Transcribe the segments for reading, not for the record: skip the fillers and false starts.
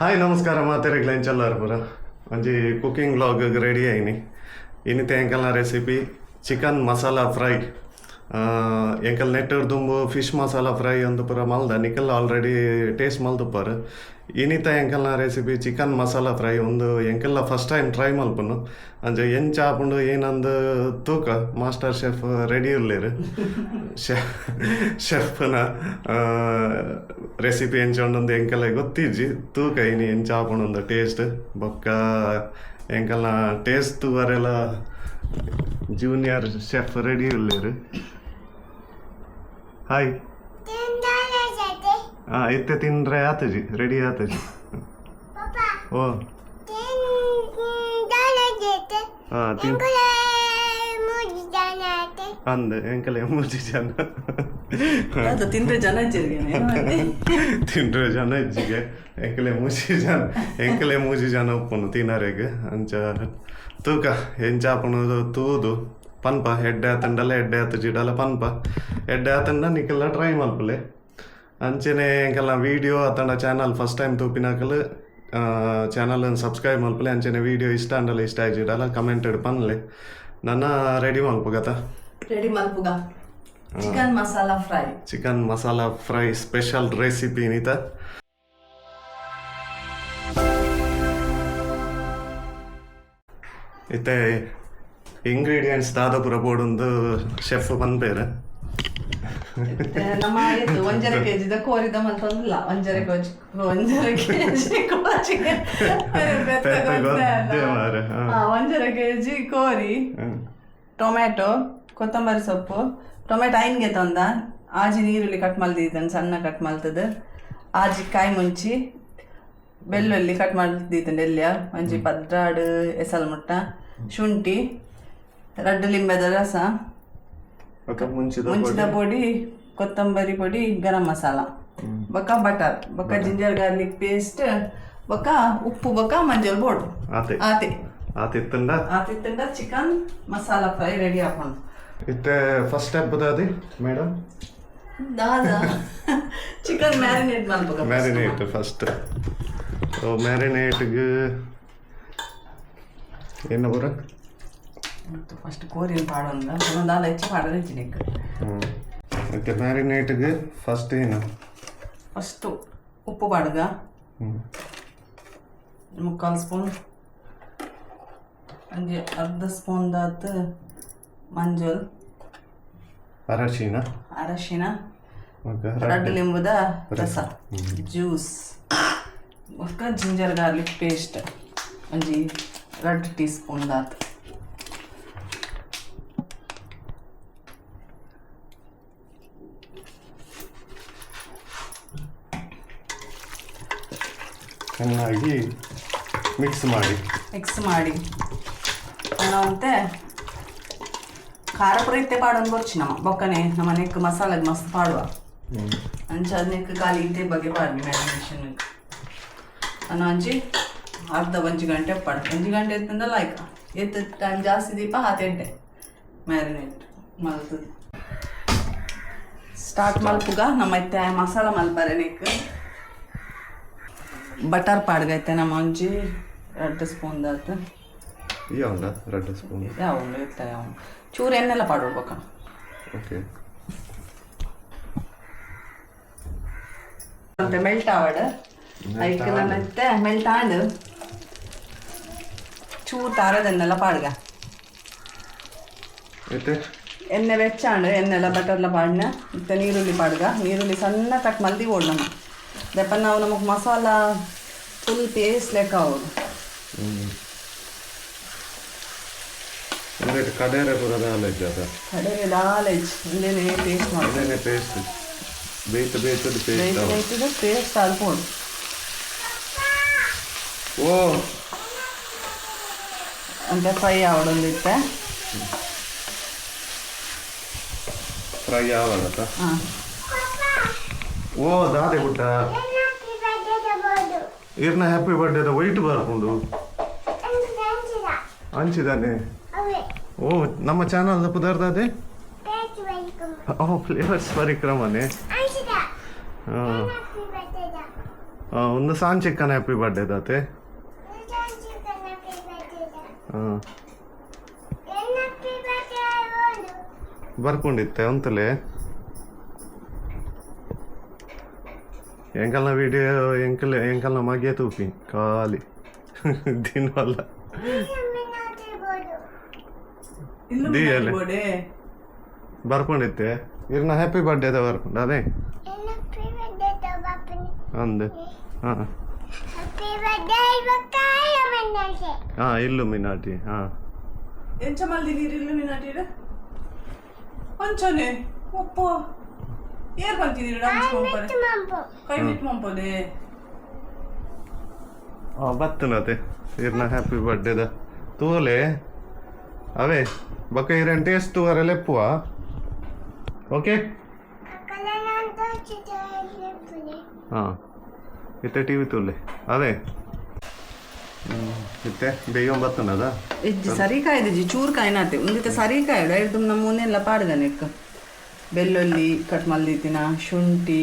Hi ನಮಸ್ಕಾರ ಮಾತೆರೆಗ್ಲ ಎಂಚಲ್ಲಾರ್ ಪೂರ ಒಂಜಿ ಕುಕಿಂಗ್ ವ್ಲಾಗ್ ರೆಡಿ ಆಯಿನಿ. ಇನಿತ ಎಂಕಲ್ನ ರೆಸಿಪಿ ಚಿಕನ್ ಮಸಾಲಾ ಫ್ರೈ. ಎಂಕಲ್ ನೆಟ್ ದುಂಬು ಫಿಶ್ ಮಸಾಲಾ ಫ್ರೈ ಅಂದು ಪೂರ ಮಲ್ದ, ನಿಕಲ್ ಆಲ್ರೆಡಿ ಟೇಸ್ಟ್ ಮಲ್ದುಪ್ಪರ್. ಇನಿತ ಎಂಕಲ್ನ ರೆಸಿಪಿ ಚಿಕನ್ ಮಸಾಲಾ ಫ್ರೈ. ಒಂದು ಎಂಕಲ್ಲ ಫಸ್ಟ್ ಟೈಮ್ ಟ್ರೈ ಮಲ್ಪುನು. ಅಂಚ ಎಂಚ ಆಪುಂಡು ಏನಂದು ತೂಕ. ಮಾಸ್ಟರ್ ಶೆಫ್ ರೆಡಿ ಉಲ್ಲೇರು. ಶೆಫ್ನ ರೆಸಿಪಿ ಎಂಚ ಉಂಡು ಎಂಕಲ್ಲ ಗೊತ್ತಿಜ್ಜಿ. ತೂಕ ಇನಿ ಎಂಚ ಆಪುಂಡು ಟೇಸ್ಟ್. ಬೊಕ್ಕ ಎಂಕಲ್ನ ಟೇಸ್ಟ್ ತೂವರೆಲ್ಲ ಜೂನಿಯರ್ ಶೆಫ್ ರೆಡಿ ಉಲ್ಲೇರು. ಹಾಯ್. ಹಾಂ, ಇತ್ತೆ ತಿಂದ್ರೆ ಆತಜಿ, ರೆಡಿ ಆತಜಿ. ಓ ಹಾಂ, ತಿನ್ ಅಂದ್ ಎಂಕಲೆ ಮೂಜಿ ಜನ. ಅದು ತಿಂದ್ರೆ ಜನ ಇಜ್ಜೆರ್ಗೆನೆ. ತಿಂಡ್ರೆ ಜನ ಇಜ್ಜಿಗೆ. ಎಂಕಲೆ ಮೂಜಿ ಜನ, ಎಂಕಲೆ ಮೂಜಿ ಜನ ಉಪ್ಪುನು ತಿನರೆಗ್. ಅಂಚ ತೂಕ ಎಂಚ ಆಪುಂಡು ತೂದು ಪನ್ಪ. ಎಡ್ಡೆ ಆತಂಡಲ, ಎಡ್ಡೆ ಆತು ಜಿಡಲ ಪನ್ಪ. ಎಡ್ಡೆ ಆತಂಡ ನಿಕಲ್ಲ ಟ್ರೈ ಮಲ್ಪುಲೆ. ಅಂಚೆನೆ ಎಂಕಲ್ನ ವೀಡಿಯೋ ಅತ್ತಂಡ ಚಾನಲ್ ಫಸ್ಟ್ ಟೈಮ್ ತೂಪಿನಕಲ್ ಚಾನಲ್ ಸಬ್ಸ್ಕ್ರೈಬ್ ಮಲ್ಪುಲೆ. ಅಂಚೆನೆ ವೀಡಿಯೋ ಇಷ್ಟ ಅಂಡಲ, ಇಷ್ಟ ಆಯ್ಜಿಡಲ ಕಮೆಂಟೆಡ್ ಪನ್ಲೆ. ನನ್ನ ರೆಡಿ ಮಲ್ಪುಗತ. ರೆಡಿ ಮಲ್ಪುಗ chicken masala fry. Chicken masala fry special recipe ನೀತ. ಇತ್ತೆ ಇಂಗ್ರೀಡಿಯೆಂಟ್ಸ್ ದಾದ ಪೂರ ಬೋಡೊಂದು ಶೆಫ್ ಪನ್ಪೇರು. ನಮ್ಮ ಆಯ್ತು, 1.5 ಕೆಜಿದ ಕೋರಿದ ಮಲ್ತೊಂದಿಲ್ಲ. 1.5 ಕೆಜಿ, 1.5 ಕೆಜಿ ಕೋರಿ. ಪೆತ್ತ ಗೊತ್ತೇ ಮಾರ್ರೆ, ಹಾ. 1.5 ಕೆಜಿ ಕೋರಿ, ಟೊಮ್ಯಾಟೊ, ಕೊತ್ತಂಬರಿ ಸೊಪ್ಪು. ಟೊಮೆಟೊ ಐನ್ಗೆ ತಂದ, ಆಜಿ ನೀರುಳ್ಳಿ ಕಟ್ ಮಲ್ದಿದ್ದಾನೆ, ಸಣ್ಣ ಕಟ್ ಮಲ್ತದ. ಆಜಿ ಕಾಯಿ ಮುಂಚಿ ಬೆಳ್ಳುಳ್ಳಿ ಕಟ್ ಮಲ್ದಿದ್ದಾನೆ ಎಲ್ಲಿಯ. ಒಂಜಿ 12 ಎಸಲ್ ಮುಟ್ಟ ಶುಂಠಿ, ರಡ್ಡು ಲಿಂಬೆದ ರಸ. ಬೊಕ್ಕ ಮುಂಚಿದ ಮುಂಚಿದ ಪೊಡಿ, ಕೊತ್ತಂಬರಿ ಪೊಡಿ, ಗರಂ ಮಸಾಲ, ಬೊಕ್ಕ ಬಟರ್, ಬೊಕ್ಕ ಜಿಂಜರ್ ಗಾರ್ಲಿಕ್ ಪೇಸ್ಟ್, ಬೊಕ್ಕ ಉಪ್ಪು, ಬೊಕ್ಕ ಮಂಜಲ್ ಬೋಡು. ಆತೆ. ಆತೆ. ಆತಿತ್ತಂಡ. ಆತಿತ್ತಂಡ ಚಿಕನ್ ಮಸಾಲ ಫ್ರೈ ರೆಡಿ ಆಪುಂಡು. ಇತ್ತೆ ಫಸ್ಟ್ ಸ್ಟೆಪ್ ದಾದಿ ಮೇಡಮ್? ದಾದ, ಚಿಕನ್ ಮ್ಯಾರಿನೇಟ್ ಮಲ್ಪುಗ. Marinate first. ಸೊ ಮ್ಯಾರಿನೇಟ್ಗೆ என்ன ಪೂರ? ಫಸ್ಟ್ ಕೋರಿನ ಪಾಡೊಂದ ದಾದ ಹೆಚ್ಚು ಪಾಡೋದು ಹೆಚ್ಚಿನ. ಇತ್ತೆ ಮ್ಯಾರಿನೇಟ್ಗೆ ಫಸ್ಟ್ ಏನು? ಫಸ್ಟು ಉಪ್ಪು ಪಾಡುಗ, 3/4 ಸ್ಪೂನ್. ಒಂಜಿ ಅರ್ಧ ಸ್ಪೂನ್ ದಾತ್ ಮಂಜಲ್. ಅರಶಿನ. ಅರಶಿನ. ಓಕೆ. ರಡ್ಡು ಲಿಂಬುದ ರಸ, ಜ್ಯೂಸ್. ಬೊಕ್ಕ ಜಿಂಜರ್ ಗಾರ್ಲಿಕ್ ಪೇಸ್ಟ್ ಒಂಜಿ 2 ಟೀ ಸ್ಪೂನ್ ದಾತ್. ಚೆನ್ನಾಗಿ ಮಿಕ್ಸ್ ಮಾಡಿ. ಮಿಕ್ಸ್ ಮಾಡಿ ಅಂತೆ. ಖಾರ ಪೂರ ಇತ್ತೆ ಪಾಡೊಂದು ಬೊರ್ಚಿ ನಮ್ಮ ಬೊಕ್ಕನೆ ನಮ್ಮ ನೆಕ್ ಮಸಾಲಾಗ್ ಮಸ್ತ್ ಪಾಡುವ. ಅಂಚ ನೆಕ್ ಖಾಲಿ ಇತ್ತೆ ಬಗ್ಗೆ ಪಾಡ್ನಿ ಮ್ಯಾರಿನೇಷನ್ ಅನ್ನ. ಒಂಜಿ ಅರ್ಧ ಒಂಜಿ ಗಂಟೆ ಪಾಡು. ಒಂಜಿ ಗಂಟೆ ಎತ್ತಂದ ಲಾಯ್ಕ. ಎತ್ತ ಟೈಮ್ ಜಾಸ್ತಿ ದೀಪ ಹಾತ್ ಎಡ್ಡೆ. ಮ್ಯಾರಿನೇಟ್ ಮಲ್ತದ ಸ್ಟಾರ್ಟ್ ಮಲ್ಪುಗ. ನಮ್ಮ ಇತ್ತೆ ಮಸಾಲ ಮಲ್ಪರೆ ನೆಕ್ ಬಟರ್ ಪಾಡ್ಗೈತೆ ನಮ್ಮ ಒಂಜಿ 2 ಸ್ಪೂನ್ ದಾತ್. ಯಾವುಂಡ 2 ಸ್ಪೂನ್? ಯಾವ ಇತ್ತ ಯಾವ ಚೂರು ಎಣ್ಣೆಲ್ಲ ಪಾಡ್ಬೇಕ. ಓಕೆ. ಮತ್ತೆ ಮೆಲ್ಟ್ ಆವಡ್ ಐಕ್ ಮತ್ತೆ ಮೆಲ್ಟ್ ಆಂಡ್ ಚೂರು ತಾರದನ್ನೆಲ್ಲ ಪಾಡ್ಗ. ಇತ್ತೆ ಎಣ್ಣೆ ಬೆಚ್ಚಾಂಡ್, ಎಣ್ಣೆಲ್ಲ ಬಟರ್ಲ ಪಾಡ್ನ. ಮತ್ತೆ ನೀರುಳ್ಳಿ ಪಾಡ್ಗ. ನೀರುಳ್ಳಿ ಸಣ್ಣ ಕಟ್ ಮಲ್ದಿ ಓಡ್ ನಮ್ಮ ದೆಪ್ಪ ನಾವು ನಮಗೆ ಮಸಾಲ ಫುಲ್ ಪೇಸ್ಟ್ ಲೆಕ್ಕ ಆವೊಡು. ಅಂದ್ರೆ ಕಡೇರೆ ಪೂರ ದಾಲ ಅದ? ಕಡೆಗೆ ದಾಲೇಜ್ ಇಂದೇನೆ ಪೇಸ್ಟ್ ಮಾಡೋದು. ಅದೇನೆ ಪೇಸ್ಟ್, ಬೇಯ್ತು ಬೇಯ್ತದ ಪೇಸ್ಟ್. ಬೇಯ್ತು ಬೇಯ್ತದ ಪೇಸ್ಟ್ ಆಲ್ಪೋಡು. ಓ. ಅಂತ ಫ್ರೈ ಆವಡೊಂದಿತ್ತೆ. ಫ್ರೈ ಆವಡತ್ತ. ಹಾಂ. ಓ ದಾದೆ ಪುಟ್ಟ? ಇರ್ನ ಹ್ಯಾಪಿ ಬರ್ಡೇದ ವೈಟ್ ಬರ್ಪುಂಡು ಅಂಚಿದಾನೆ. ಓ, ನಮ್ಮ ಚಾನಲ್ ಪುದರ್ದಾದೆ. ಓ, ಫ್ಲೇವರ್ಸ್ ಪರಿಕ್ರಮನೆ. ಹಾಂ. ಒಂದು ಸಾಂಚಿಕ್ಕನ ಹ್ಯಾಪಿ ಬರ್ಡೇ ದಾತೆ. ಹಾಂ, ಬರ್ಕೊಂಡಿತ್ತೆ ಅಂತಲೇ. ಎಂಕಲ್ನ ವಿಡಿಯೋ ಎಂಕಲ್ ಎಂಕಲ್ನ ಮಗೆ ತೂಪಿ ಖಾಲಿ ದಿನವಲ್ಲ. ದಿಯಲೆ. ಬರ್ಕೊಂಡಿತ್ತೆ ಇರ್ನ ಹ್ಯಾಪಿ ಬರ್ಡೇ ಅದ ಬರ್ಕೊಂಡು ಅದೇ ಅಂದೆ. ಹಾಂ ಹಾಂ, ಇಲ್ಲು ಮಿನಾಟಿ. ಹಾಂ. ಎಂಚ ಮಲ್ದಿ ನೀರು ಇಲ್ಲು ಮಿನಾಟಿ? ಅಂಚನೆ ಒಪ್ಪ ಏರ್ ಬಂತಿದ್ದೀರಿ ಡಾನ್ಸ್ ಮಂಪರೆ ಕೈ ಮಿಟ್ ಮಂಪದೆ. ಹಾಂ, ಬತ್ತನತೆ ಇರ್ನ ಹ್ಯಾಪಿ ಬರ್ಡೇದ ತೋಲೆ ಅವೇ ಬೊಕ ಇರೆನ್ ಟೇಸ್ಟ್ ತೂವರೆ ಲೆಪ್ಪುವ. ಓಕೆ. ಹಾಂ, ಇತ್ತೆ ಟಿವಿ ತೂಲೆ ಅವೇ. ಇತ್ತೆ ಬೇಗ ಬತ್ತನದ. ಇಜ್ಜಿ, ಸರಿ ಕಾಯ್ದಿಜ್ಜಿ, ಚೂರು ಕಾಯಿನಾತೆ ಒಂದಿತ್ತೆ ಸರಿ ಕಾಯ್ಡು ಐದು ನಮ್ಮ ಮೂನೆಲ್ಲ ಪಾಡ್ದನೆಕ್ ಬೆಳ್ಳುಳ್ಳಿ ಕಟ್ ಮಲ್ದಿತ್ತಿನ, ಶುಂಠಿ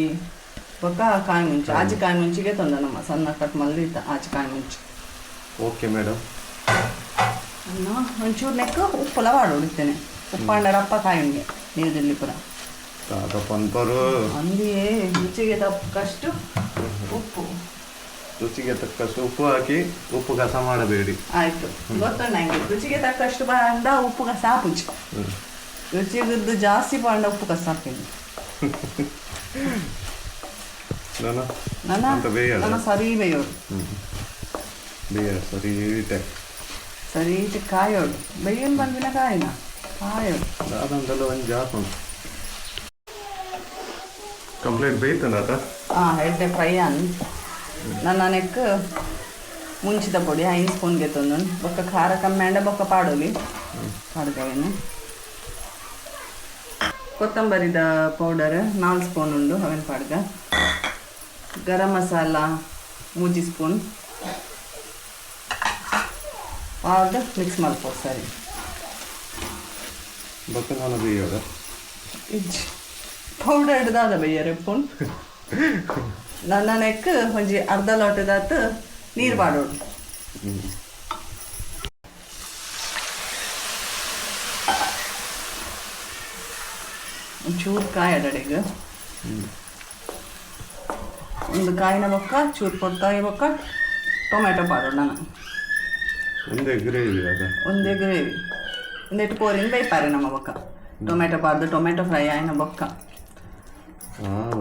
ಬೊಕ್ಕ ಕಾಯಿ ಮುಂಚಿ, ಆಚೆ ಕಾಯಿ ಮುಂಚಿಗೆ ತಂದ ನಮ್ಮ ಸಣ್ಣ ಕಟ್ ಮಲ್ದಿತ್ತ ಆಚೆ ಕಾಯಿ ಮುಂಚಿ. Okay madam. ಅನ್ನ ಒಂಚೂರು ನೆಕ್ ಉಪ್ಪುಲ ಪಾಡೋಡಿತ್ತೇನೆ. ಉಪ್ಪಾಂಡ ರಪ್ಪ ಕಾಯುಂಗೆ ನೀರುಳ್ಳಿ ಪುರ. ದಾದ ಪನ್ಪರು? ಅಂದಿಯೇ ರುಚಿಗೆ ತಕ್ಕಷ್ಟು ಉಪ್ಪು. ರುಚಿಗೆ ತಕ್ಕಷ್ಟು ಉಪ್ಪು ಹಾಕಿ, ಉಪ್ಪು ಕಸ ಮಾಡಬೇಡಿ. ಆಯ್ತು, ಗೊತ್ತು ನಂಗೆ. ರುಚಿಗೆ ತಕ್ಕಷ್ಟು ಪಾಂಡ ಉಪ್ಪು ಕಸ ಹಾಪುಜಿ. ರುಚಿಗದ್ದು ಜಾಸ್ತಿ ಪಾಂಡ ಉಪ್ಪು ಕಸ ಹಾಕಿದ್ದು. ನಾನು ನನ್ನ ಅಂತ ಬೇಯಲ್ಲ. ನನ್ನ ಸರಿ ಬೇಯೋಡು. ಬೇಯ ಸರಿ ಇಟ್ಟೆ. ಸರಿ ಇಟ್ಟು ಕಾಯೋಡು, ಬೇಯನ್ ಬಂದಿನ ಕಾಯಿನ ಕಾಯೋಡು. ದಾದಂತೆಲ್ಲ ಒಂದು ಜಾಪುಂಡು ಕಂಪ್ಲೀಟ್ ಬೇಯ್ತಂದಾತ. ಹಾಂ, ಎಡ್ಡೆ ಫ್ರೈ ಅನ್ ನನ್ನ ನೆಕ್ ಮುಂಚಿದ ಪೊಡಿ 5 ಸ್ಪೂನ್ ಗೆತ್ತೊಂದು. ಬೊಕ್ಕ ಖಾರ ಕಮ್ಮಿ ಅಂಡ ಬೊಕ್ಕ ಪಾಡೋಲಿ ಪಾಡ್ದವೇನು. ಕೊತ್ತಂಬರಿದ ಪೌಡರ್ 4 ಸ್ಪೂನ್ ಉಂಡು, ಅವೇನು ಪಾಡ್ಗ. ಗರಂ ಮಸಾಲ 3 ಸ್ಪೂನ್ ಪಾಡ್ದು ಮಿಕ್ಸ್ ಮಲ್ಪೊಡು ಸರಿ. ಬೊಕ್ಕ ನಾನು ಬೇಯೋದ? ಇಜ್ಜಿ, ಪೌಡರ್ ದಾದ ಬಯ್ಯರೆ ಪುಣ್. ನನ್ನ ನೆಕ್ ಒಂಜಿ ಅರ್ಧ ಲೋಟದಾತ್ ನೀರು ಪಾಡೋಡು. ಒಂಚೂರು ಕಾಯಿ ಅಡಡೆಗ್ ಒಂದು ಕಾಯಿನ ಬೊಕ್ಕ ಚೂರು ಪೊತ್ತಾಯಿ ಬೊಕ್ಕ ಟೊಮೆಟೊ ಪಾಡೋಡು ನಾನು. ಒಂದೇ ಗ್ರೇವಿ ಅದ. ಒಂದೇ ಗ್ರೇವಿ ಒಂದೆಟ್ಟು ಕೋರಿನ ಬೇಯ್ಪಾರೆ ನಮ್ಮ ಬೊಕ್ಕ ಟೊಮೆಟೊ ಪಾಡ್ದು ಟೊಮೆಟೊ ಫ್ರೈ ಆಯ್ನ ಬೊಕ್ಕ. ಹಾಂ,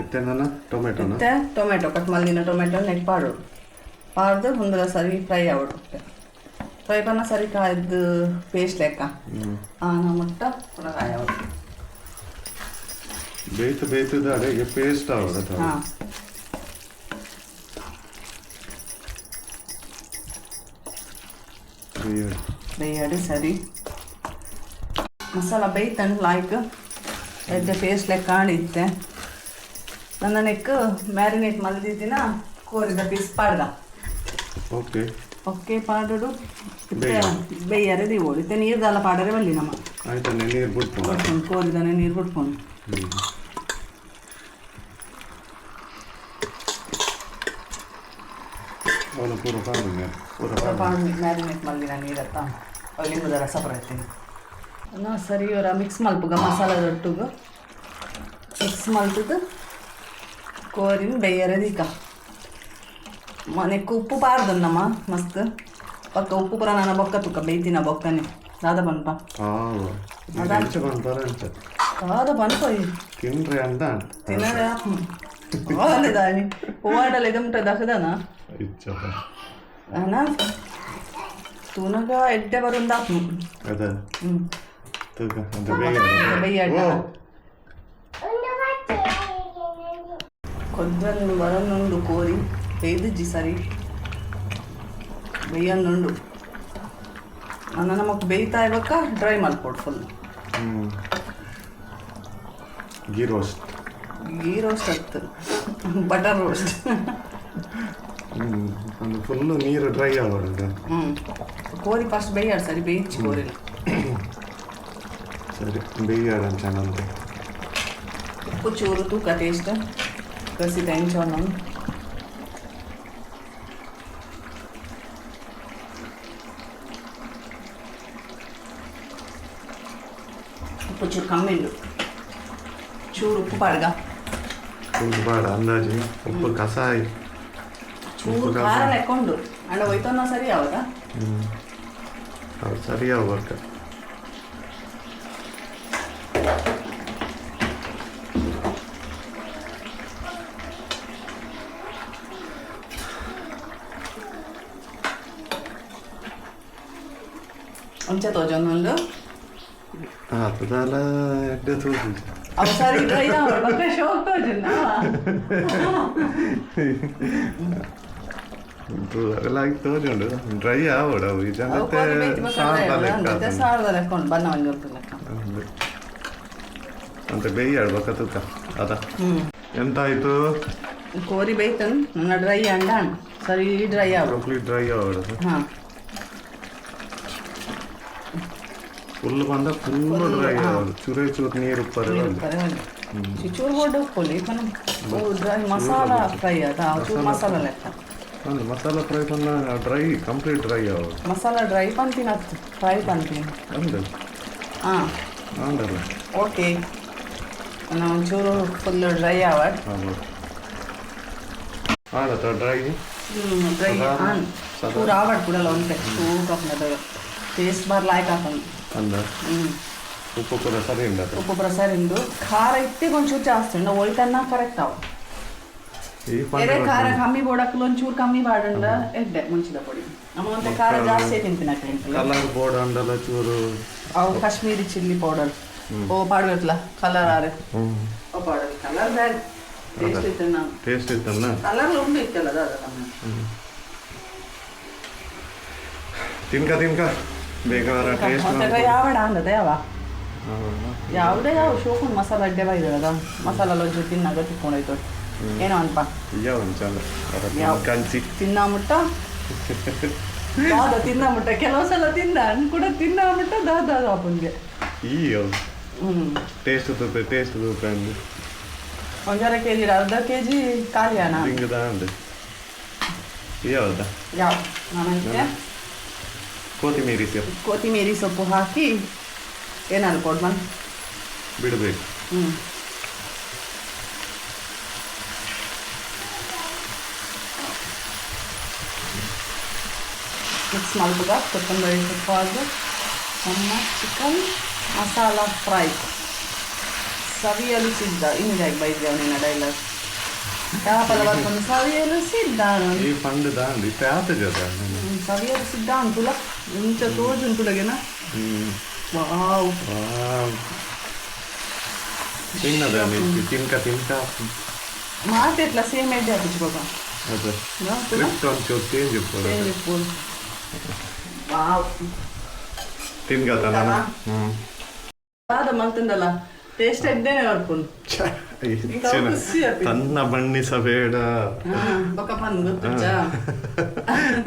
ಇತ್ತೆ ನನ್ನ ಟೊಮೆಟೊನ ಮತ್ತೆ ಟೊಮೆಟೊ ಕಟ್ ಮಲ್ದಿನ ಟೊಮೆಟೊ ನೆಟ್ ಪಾಡೋಡು. ಪಾಡ್ದು ಮುಂದಲ ಸರಿ ಫ್ರೈ ಆವಡು. ಫ್ರೈ ಪನ್ನ ಸರಿ ಕಾಯ್ದು ಪೇಸ್ಟ್ ಲೆಕ್ಕ ಆನ ಮುಟ್ಟ ಪುನಃ ಕಾಯಿ ಆವಡು. ಬೇಯ್ತು ಬೇಯ್ತದ ಅಡೆಗೆ ಪೇಸ್ಟ್ ಆವಡ. ಹಾಂ. ಬೇಯಡು ಸರಿ ಮಸಾಲ ಬೇಯ್ತಂಡು ಲಾಯ್ಕ್ ಎಡ್ಡೆ ಪೇಸ್ಟ್ ಲೆಕ್ಕ ಆಣಿತ್ತೆ. ನನ್ನ ನೆಕ್ ಮ್ಯಾರಿನೇಟ್ ಮಲ್ದಿದ್ದಿನ ಕೋರಿದ ಪೀಸ್ ಪಾಡ್ದ. ಓಕೆ. ಓಕೆ, ಪಾಡೋಡು. ಬೇಯ. ಬೇಯ್ಯಾರೆ ದೀವೋಡು. ಇತ್ತೆ ನೀರ್ದಲ್ಲ ಪಾಡರೆ ಬಲ್ಲಿ ನಮ್ಮ. ಆಯ್ತು, ನೀರು ಬಿಟ್ಟು. ಬಿಟ್ಕೊಂಡು ಕೋರಿದಾನೆ ನೀರು ಬಿಟ್ಕೊಂಡು. ಅವನು ಪೂರ ಪಾಡು ಪೂರ ಪಾಡು. ಪಾಡು ಮ್ಯಾರಿನೇಟ್ ಮಲ್ದಿನ ನೀರತ್ತ ಲಿಂಬುದ ರಸ ಬರತ್ತೀನಿ ನಾ. ಸರಿ, ಇವರ ಮಿಕ್ಸ್ ಮಲ್ಪುಗ ಮಸಾಲ ಒಟ್ಟುಗು ಮಿಕ್ಸ್ ಮಲ್ತದ್ದು ಕೋರಿನ ಬೇಯರೆ ದೀಕ. ನೆಕ್ಕು ಉಪ್ಪು ಪಾರ್ದನ್ನಮ್ಮ ಮಸ್ತ್ ಪಕ್ಕ ಉಪ್ಪು ಪುರ ನಾನು ಬೊಕ್ಕ ತುಕ್ಕ ಬೇಯ್ತಿನ ಬೊಕ್ಕನೆ ದಾದ ಪನ್ಪ. ಹಾಂ, ಎಂಚ ಪನ್ಪರ ಅಂಚ. ದಾದ ಪನ್ಪ. ತಿನ್ರೆ ಅಂತ. ತಿನ್ನರೆ ದಾನಿ ಹೂವಾಡಲ್ಲ ಇದಮುಟ್ಟ ದಹದನ. ಇಚ್ಚಪ್ಪ. ಅನ ತೂನಗ ಎಡ್ಡೆ ಬರುಂದಾಪು. ಅದ. ಹ್ಞೂ. ತೂಕ ಅಂತ ಬೇಗ. ಬೇಯ್ಯಾಡ. ಓ. ಕೊದ್ದನ್ನು ಬರನುಂಡು ಕೋರಿ ಬೇಯ್ದಿಜ್ಜಿ, ಸರಿ ಬೇಯನ್ನುಂಡು. ನನ್ನ ನಮಕ್ ಬೇಯ್ತಾ ಇರುವಕ್ಕ ಡ್ರೈ ಮಲ್ಪೊಡು full. Ghee roast. Ghee roast ಅತ್ತು, ಬಟರ್ ರೋಸ್ಟ್. ಒಂದು ಫುಲ್ಲು ನೀರು ಡ್ರೈ ಆಗೋದು. ಹ್ಞೂ, ಕೋರಿ ಫಸ್ಟ್ ಬೇಯಾಡು ಸರಿ ಬೇಯಿಚ್ಚಿ ಕೋರಿನ. ಸರಿ ಬೇಯಾಡ ಚೆನ್ನಂತೆ. ಉಪ್ಪು ಚೂರು ತೂಕ ಟೇಸ್ಟ್. ಕಸಿತ ಎಂಚ. ಉಪ್ಪು ಚೂರು ಕಮ್ಮಿ ಉಂಡು, ಚೂರು ಉಪ್ಪು ಪಾಡ್ಗ. ಉಪ್ಪು ಬಾಡ ಅಂದಾಜು ಉಪ್ಪು ಕಸಾಯಿ. ಚೂರು. ಉಪ್ಪು. ಖಾರ ಲೆಕ್ಕ ಉಂಡು ಅಂಡ ಹೋಯ್ತನ್ನ ಸರಿ ಯಾವದಾ? ಹ್ಮ್, ಹೌದು, ಸರಿ ಆಗ್ಬೇಕು. ಒಂಚ ತೋಜೊಂದುಂಡು. ಆತದಲ್ಲ, ಎಡ್ಡೆ ತೋಜುಂಡು. ಅವು ಸರಿ ಡ್ರೈ ಆವಡ್ ಬೊಕ್ಕ ಶೋಕ್ ತೋಜುಂಡ. ಲಾಗಿ ತೋಜುಂಡು, ಡ್ರೈ ಆವಡು ಅವು. ಈ ಅವು ಜನತೆ ಕೋರಿ ಬೇಯ್ತಿ ಬೊಕ್ಕ ಸಾರ್ದ dry ಲೆಕ್ಕ ಆವಡ್. ಆತುಂಡು. ಸಾರ್ದ ಲೆಕ್ಕ ಉಂಡು, ಬಣ್ಣ ಒಂಜಿ ಉಪ್ಪು ಲೆಕ್ಕ. ಹೌದು. ಅಂತ ಬೇಯ್ಯಾಡು ಬೊಕ್ಕ ತೂಕ ಅದ. ಹ್ಮ್. ಎಂತ ಆಯ್ತು? ಕೋರಿ ಬೇಯ್ತನ್ ನನ್ನ ಡ್ರೈ ಅಂಡ ಸರಿ ಡ್ರೈ ಆವಡು. ಕಂಪ್ಲೀಟ್ ಡ್ರೈ ಆವಡು. ಹಾ. ಫುಲ್ ಬಂದ ಫುಲ್ ಡ್ರೈ ಆವಡು, ಚೂರೇ ಚೂರು ನೀರು ಉಪ್ಪರೆ. ನೀರು ಉಪ್ಪರೆ. ಚೂರು ಬೋರ್ಡ್ ಉಪ್ಪುಲಿ ಪನ ಡ್ರೈ ಮಸಾಲ ಫ್ರೈ ಅದ, ಚೂರು ಮಸಾಲ ಲೆಕ್ಕ. ಒಂದು ಮಸಾಲ ಫ್ರೈ ಪನ್ನ ಡ್ರೈ, ಕಂಪ್ಲೀಟ್ ಡ್ರೈ ಆವಡು. ಮಸಾಲ ಡ್ರೈ ಪಂತಿನ ಫ್ರೈ ಪಂತಿನ. ಅಂದು. ಹಾ. ಆಂಡಲ್ಲ. ಓಕೆ, ಒಂಚೂರು ಫುಲ್ ಡ್ರೈ ಆವಡ್. ಹೌದು, ಆಡತ್ತ ಡ್ರೈ. ಡ್ರೈ. ಸಾಧಾರಣ- ಆನ್. ಸಾಧಾರಣ. ಚೂರು ಆವಡ್ ಕೂಡಲ್ಲ ಒಂತೆ ಚೂರು ಕಪ್ನದ ಟೇಸ್ಟ್ ಬಾರ್ ಲಾಯ್ಕ್ ಹಾಕೊಂಡು. ಅಂದ. ಹ್ಮ್. ಉಪ್ಪು ಕೂಡ ಸರಿ ಉಂಟು. ಉಪ್ಪು ಪ್ರಸಾರ ಇಂದು ಖಾರ ಇತ್ತೆ ಒಂಚೂರು ಜಾಸ್ತಿ ಉಂಡು, ಒಯ್ತನ್ನ ಕರೆಕ್ಟ್ ಅವು. ಈ ಎರೆ ಖಾರ ಕಮ್ಮಿ ಬೋಡಕ್ಲು ಒಂಚೂರು ಕಮ್ಮಿ ಬಾಡಂಡ ಎಡ್ಡೆ ಮುಂಚಿದ ಪೊಡಿ. ನಮ್ಮ ಒಂತೆ ಖಾರ ಜಾಸ್ತಿ ತಿಂತಿನ. ಕಲರ್ ಬೋರ್ಡ್ ಅಂಡಲ ಚೂರು. ಅವು ಕಾಶ್ಮೀರಿ ಚಿಲ್ಲಿ ಪೌಡರ್ ಓ ಪಾಡ್ಬೇಕಲ್ಲ ಕಲರ್ ಆರೆ. ಹ್ಮ್. ಓ ಪಾಡಲ್ ಕಲರ್ ಬ್ಯಾಗ್ ಟೇಸ್ಟ್ ಇತ್ತು ನಾನು. ಟೇಸ್ಟ್ ಇತ್ತಲ್ಲ. ಕಲರ್ ಉಂಡು ಇತ್ತಲ್ಲ ದಾದ. ತಿನ್ಕ ತಿನ್ಕ ಬೇಕಾದ್ರೆ ಟೇಸ್ಟ್. ಮತ್ತೆ ಯಾವಡ ಅಂದದ ಯಾವ ಯಾವುದೇ ಯಾವ ಶೋಕುಂಡು ಮಸಾಲ ಅಡ್ಡೆ ಬೈದದ ಮಸಾಲ ಒಂಚೂರು ತಿನ್ನಾಗ ತಿಕ್ಕೊಂಡೋಯ್ತು ಏನೋ ಅನ್ಪ. ಯಾವ ಒಂಚಲ್ಲ. ಯಾವ? ಕಂಚಿ. ತಿನ್ನ ಮುಟ್ಟ ದಾದ ತಿನ್ನ ಮುಟ್ಟ, ಕೆಲವು ಸಲ ತಿಂದ ಅನ್ ಕೂಡ ತಿನ್ನ ಮುಟ್ಟ ದಾದ ಅಪ್ಪನ್ಗೆ. ಈ ಹ್ಮ್. ಟೇಸ್ಟ್ ತೂಪೆ, ಟೇಸ್ಟ್ ತೂಪೆ ಅಂದು. ಒಂದರ ಕೆಜಿ ಅರ್ಧ ಕೆಜಿ ಖಾಲಿಯಾನ. ಹಿಂಗದ ಅಂದು ಯಾವ್ದ? ಯಾವ ನಾನು ಕೊತ್ತಿಮೀರಿ ಸೊಪ್ಪು. ಕೊತ್ತಿಮೀರಿ ಸೊಪ್ಪು ಹಾಕಿ ಏನಾದ್ರು ಕೊಡ್ ಬಂದು ಬಿಡಬೇಕು. ಹ್ಮ್. ಮಿಕ್ಸ್ ಮಾಡ್ಬೋದ ಕೊತ್ತಂಬರಿ ಸೊಪ್ಪು ಅದು. ನಮ್ಮ ಚಿಕನ್ ಮಸಾಲ ಫ್ರೈ ಸವಿಯಲು ಸಿದ್ಧ. ಹಿಂಗಾಗಿ ಬೈದ್ದೆ ನಿನ್ನ ಡೈಲಾಗ್ ಯಾಪಲ ಬರ್ಕೊಂಡು ಸವಿಯಲು ಸಿದ್ಧ. ಈ ಫಂಡ್ ದಾಂಡು ಇತ್ತೆ ಆತ ಜೊತೆ. ಸವಿಯಲು ಸಿದ್ಧ ಅಂಟುಲ ಇಂಚ ತೋಜುಂಟುಲಗೆನ. ಹ್ಮ್. ವಾವ್. ವಾವ್. ತಿನ್ನದ ತಿನ್ಕ ತಿನ್ಕ. ಮಾತೆಟ್ಲ ಸೇಮ್ ಎಡ್ಡೆ ಹಾಕಿಚ್ಕೋಕ. ಅದು ಸ್ಕ್ರಿಪ್ಟ್ ಒಂಚೂರು ಚೇಂಜ್ ಇರ್ಬೋದು. ಚೇಂಜ್ ಇರ್ಬೋದು. ವಾವ್. ತಿನ್ಕತ ನಾನು. ಹ್ಮ್. ದಾದ ಮಲ್ತಂದಲ್ಲ ಟೇಸ್ಟ್ ಎಡ್ಡೆನೆ ಬರ್ಪುಂಡು. ಹೆಚ್ಚಿನ ಖುಷಿ ಆಪಿ. ತನ್ನ ಬಣ್ಣಿಸಬೇಡ. ಬೊಕ್ಕ ಪನ್ ಗೊತ್ತುಜ್ಜಾ?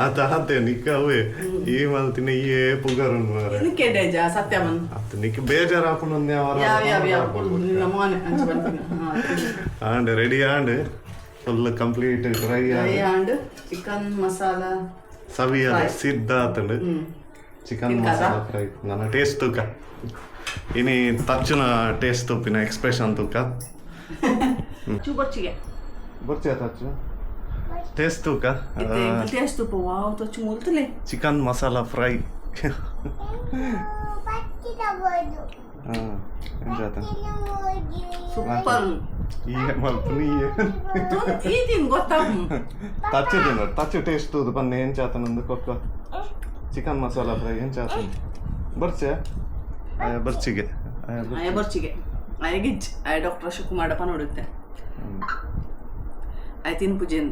ಆತ ಆತೆ ನಿಕ್ಕ ಅವೇ ಈ ಮಲ್ತಿನ ಈ ಪುಗರುನ್ ಮಾರೆ. ಇದಕ್ಕೆ ಎಡ್ಡೆ ಸತ್ಯ ಬನ್. ಅತ್ತ ನಿಕ್ ಬೇಜಾರಾಪುನ. ಯಾವ ಯಾವ ಯಾವ ನಿನ್ನ ಮೋನೆ ಅಂಚ ಬರ್ತೀನಿ. And ready and full complete dry. Dry and chicken masala ಸವಿಯದ fry. ಸಿದ್ಧ ಆತಂಡು ಚಿಕನ್ ತಿನ್ಕಾದ? ಮಸಾಲ ಫ್ರೈ. ನನ್ನ ಟೇಸ್ಟ್ ತೂಕ ಇನಿ, ತಚ್ಚುನ ಟೇಸ್ಟ್ ತೂಪಿನ ಎಕ್ಸ್ಪ್ರೆಷನ್ ತೂಕ. ಚೂ ಬೊಚ್ಚಿಗೆ. ಬರ್ಚಿಯ ತಚ್ಚು ಟೇಸ್ಟ್ ತೂಕ. ಟೇಸ್ಟ್ ತುಪ್ಪ. ವಾವ್, ತೊಚ್ಚು ಮುಲ್ತಲೆ. Chicken masala fry. ಎಂತ? ಸೂಪರ್. ಈ ಮಲ್ಪುನ ಈ. ಈ ತಿನ್ ಗೊತ್ತಾಗ. ತಚ್ಚು ತಿನ್ನು, ತಚ್ಚು ಟೇಸ್ಟ್ ತೂದು ಪನ್ನೆ ಎಂಚಾತನಂದು ಕೊಕ್ಕ. ಚಿಕನ್ ಮಸಾಲ ಫ್ರೈ ಎಂಚಾತನ ಬರ್ಚೆ ಆಯ ಬರ್ಚಿಗೆ ಆಯ. ಆಯ ಬೊಚ್ಚಿಗೆ ಆಯ ಗಿಜ್ ಆಯ ಡಾಕ್ಟರ್ ಅಶೋಕ್ ಕುಮಾರಪ್ಪ ನೋಡುತ್ತೆ ಆಯ್ ತಿನ್ಪುಜೆನ್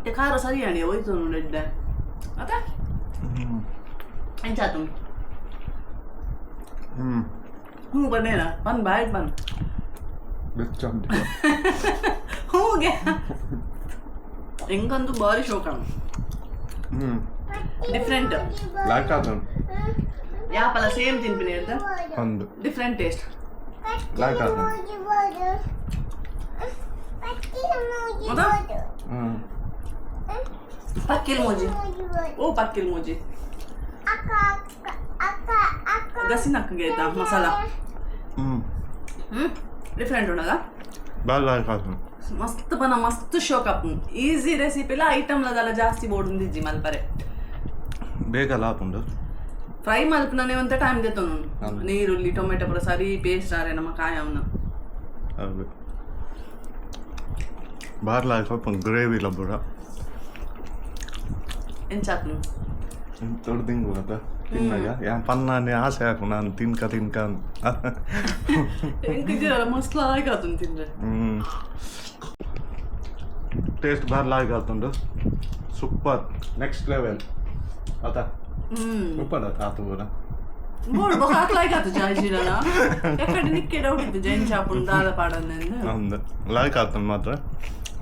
ते ಖಾರ ಸರಿ ಅಣಿ ಹೋಯ್ತು ನೋಡಿದ್ದೆ ಅದ ಎಂಚಾತು. ಹ್ಮ್. ಹ್ಞೂ ಬನ್ನೇನ ಬನ್ ಬಾಯ್ ಬನ್. ಹೂಗೆ ಎಂಗಂದು ಬಾರಿ ಶೋಕ. ಹ್ಮ್. ಡಿಫ್ರೆಂಟ್. ಲಾಕ್ ಆತನ. ಯಾಪಲ ಸೇಮ್ ತಿನ್ಪಿನಿ ಅಂತ. ಒಂದು ಡಿಫ್ರೆಂಟ್ ಟೇಸ್ಟ್. ಲಾಯ್ಕ್ ಆತು. ಹೌದಾ? ಹ್ಞೂ. ಪಕ್ಕಿಲ್ ಮೂಜಿ, ಓ ಪಕ್ಕಿಲ್ ಮೂಜಿ ಗಸಿನಕ್ಕಗೆ ಆಯ್ತಾ ಮಸಾಲ? ಹ್ಞೂ. ಹ್ಮ್, ಡಿಫ್ರೆಂಟ್ ಉಂಡದ. ಬಾಲ್ ಲಾಯ್ಕ್ ಆತು. ಮಸ್ತ್ ಪನ ಮಸ್ತ್ ಶೋಕ್ ಅಪ್. ಈಸಿ ರೆಸಿಪಿಲ, ಐಟಮ್ ಲದಲ್ಲ ಜಾಸ್ತಿ ಬೋಡುಂದಿಜ್ಜಿ ಮಲ್ಪರೆ. ಬೇಗ ಲಾಪುಂಡು. ಫ್ರೈ ಮಲ್ಪುನನೆ ಒಂತ ಟೈಮ್ ದೆತ್ತೊನು. ನೀರುಳ್ಳಿ, ಟೊಮೆಟೊ ಪೂರ ಸರಿ ಪೇಸ್ಟ್ ಆರೆ ನಮ್ಮ ಕಾಯವನ. ಹೌದು, ಬಾರ್ ಲಾಯ್ಕ್ ಆಪುಂಡು ಗ್ರೇವಿ ಲಬ್ಬುರ. ಎಂಚಾತ್ನು? ದೊಡ್ಡ ದಿಂಗು ಅದ ತಿನ್ನಾಗ ಯಾನ್ ಪನ್ನಾನೆ ಆಸೆ ಹಾಕು ನಾನು ತಿನ್ಕ ತಿನ್ಕ ಅಂತ. ಎಂಕಿದ್ದೀರಲ್ಲ, ಮಸ್ತ್ ಲಾಯ್ಕ್ ಆತುಂಡು ತಿಂದ್ರೆ. ಟೇಸ್ಟ್ ಬಾರ್ ಲಾಯ್ಕ್ ಆತುಂಡು, ಸೂಪರ್, ನೆಕ್ಸ್ಟ್ ಲೆವೆಲ್ ಅತ. ಸೂಪರ್ ಅತ ಆತು ಪೂರ. ಬೋಡು ಬೊಕ ಲಾಯ್ಕ್ ಆತು ಜಾಯ್ಜಿರಲ್ಲ. ಎಕ್ಕಡೆ ನಿಕ್ಕೆ ಡೌಟ್ ಇತ್ತು ಜೈನ್ ಚಾಪುಂಡು ದಾದ ಪಾಡಂದು. ಅಂದ್, ಲಾಯ್ಕ್ ಆತುಂಡು ಮಾತ್ರ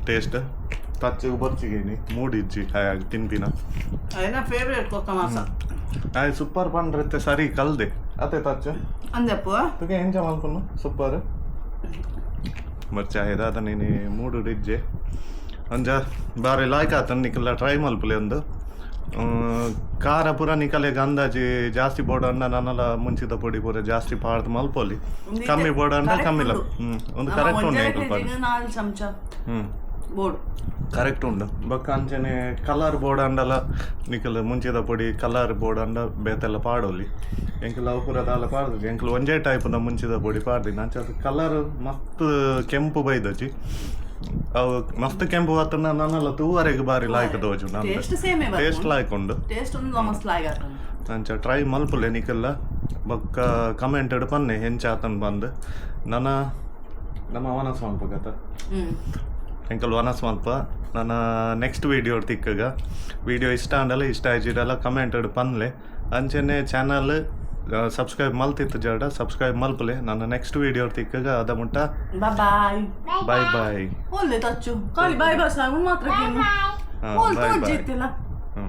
ಟೇಸ್ಟ್. ತಚ್ಚು ಬೊರ್ಚಿಗೇನಿ ಮೂಡಿಜ್ಜಿ ಹಾಯಾಗಿ ತಿನ್ಪಿನ. ಅದೇನ ಫೇವ್ರೇಟ್ ಕೊಕ್ಕ ಮಾಸ. ಆಯ್ ಸೂಪರ್ ಪಂಡ್ರತ್ತೆ ಸರಿ ಕಲ್ದೆ ಅತೆ ತಚ್ಚು. ಅಂದಪ್ಪ. ತುಗೆ ಎಂಜ ಮಲ್ಪುನು ಸೂಪರ್ ಮರ್ಚ ಆದ ನೀನು ಮೂಡು ಡಿಜ್ಜೆ ಅಂಜ ಬಾರಿ ಲಾಯ್ಕ್ ಆತನ್. ನಿಕಲ್ಲ ಟ್ರೈ ಮಲ್ಪುಲೆ ಒಂದು. ಖಾರ ಪೂರ ನಿಕಲೆಗ್ ಅಂದಾಜಿ ಜಾಸ್ತಿ ಬೋಡಂಡ ನನಲ ಮುಂಚಿದ ಪೊಡಿ ಪೂರ ಜಾಸ್ತಿ ಪಾಡ್ದು ಮಲ್ಪೊಲಿ. ಕಮ್ಮಿ ಬೋಡಂಡ ಕಮ್ಮಿಲ. ಒಂದು ಕರೆಕ್ಟ್ ಉಂಡು ಎಂಕುಲು ಪಾಡ್. 4 ಚಮಚ ಬೋಡು. ಕರೆಕ್ಟ್ ಉಂಡು. ಬೊಕ್ಕ ಅಂಚನೆ ಕಲರ್ ಬೋಡಂಡಲ ನಿಕಲ್ ಮುಂಚಿದ ಪೊಡಿ ಕಲರ್ ಬೋಡಂಡ ಬೇತೆಲ್ಲ ಪಾಡೊಲಿ. ಎಂಕುಲು ಅವು ಪೂರ ದಾಲ ಪಾಡ್ದು, ಎಂಕುಲು ಒಂಜೇ ಟೈಪ್ದ ಮುಂಚಿದ ಪೊಡಿ ಪಾಡ್ದಿನ. ಅಂಚ ಅದು ಕಲರ್ ಮಸ್ತ್ ಕೆಂಪು ಬೈದಜಿ. ಅವು ಮಸ್ತ್ ಕೆಂಪು ಬತ್ತಂಡ ನನಲ ತೂವರೆಗ್ ಬಾರಿ ಲಾಯ್ಕ್ ತೋಜು. ಟೇಸ್ಟ್ ಸೇಮೇ. ಟೇಸ್ಟ್ ಲಾಯ್ಕ್ ಉಂಡು. ಟೇಸ್ಟ್ ಒಂದು ಮಸ್ತ್ ಲಾಯ್ಕ್ ಆತುಂಡು. ಅಂಚ ಟ್ರೈ ಮಲ್ಪುಲೆ ನಿಕಲ್ಲ. ಬೊಕ್ಕ ಕಮೆಂಟ್ ಪನ್ನೆ ಎಂಚ ಆತನ್ ಬಂದು. ನನ ನಮ್ಮ ವನಸ್ ಮಲ್ಪಗತ. ಎಂಕಲ್ ವನಸ್ ಮಲ್ಪ. ನನ್ನ ನೆಕ್ಸ್ಟ್ ವೀಡಿಯೋ ತಿಕ್ಕಗ. ವೀಡಿಯೋ ಇಷ್ಟ ಆಂಡಲ, ಇಷ್ಟ ಆಯ್ಜಿಡಲ ಕಮೆಂಟ್ ಪನ್ಲೆ. ಅಂಚನೆ ಚಾನಲ್ ಸಬ್ಸ್ಕ್ರೈಬ್ ಮಲ್ತಿತ್ತು ಜಡ ಸಬ್ಸ್ಕ್ರೈಬ್ ಮಲ್ಪಲೆ. ನನ್ನ ನೆಕ್ಸ್ಟ್ ವೀಡಿಯೋ ತಿಕ್ಕಗ, ಅದ ಮುಟ್ಟ. ಬಾಯ್. Bye bye. ಒಳ್ಳೆ ತಚ್ಚು ಖಾಲಿ ಬಾಯ್ ಬಾಯ್ ಸಾಂಗ್ ಮಾತ್ರ. ಹಾಂ. ಓಲ್ ಬಾಯ್ ಬಾಯ್. ತೋಜಿತ್ತಿಲ್ಲ. ಹ್ಞೂ.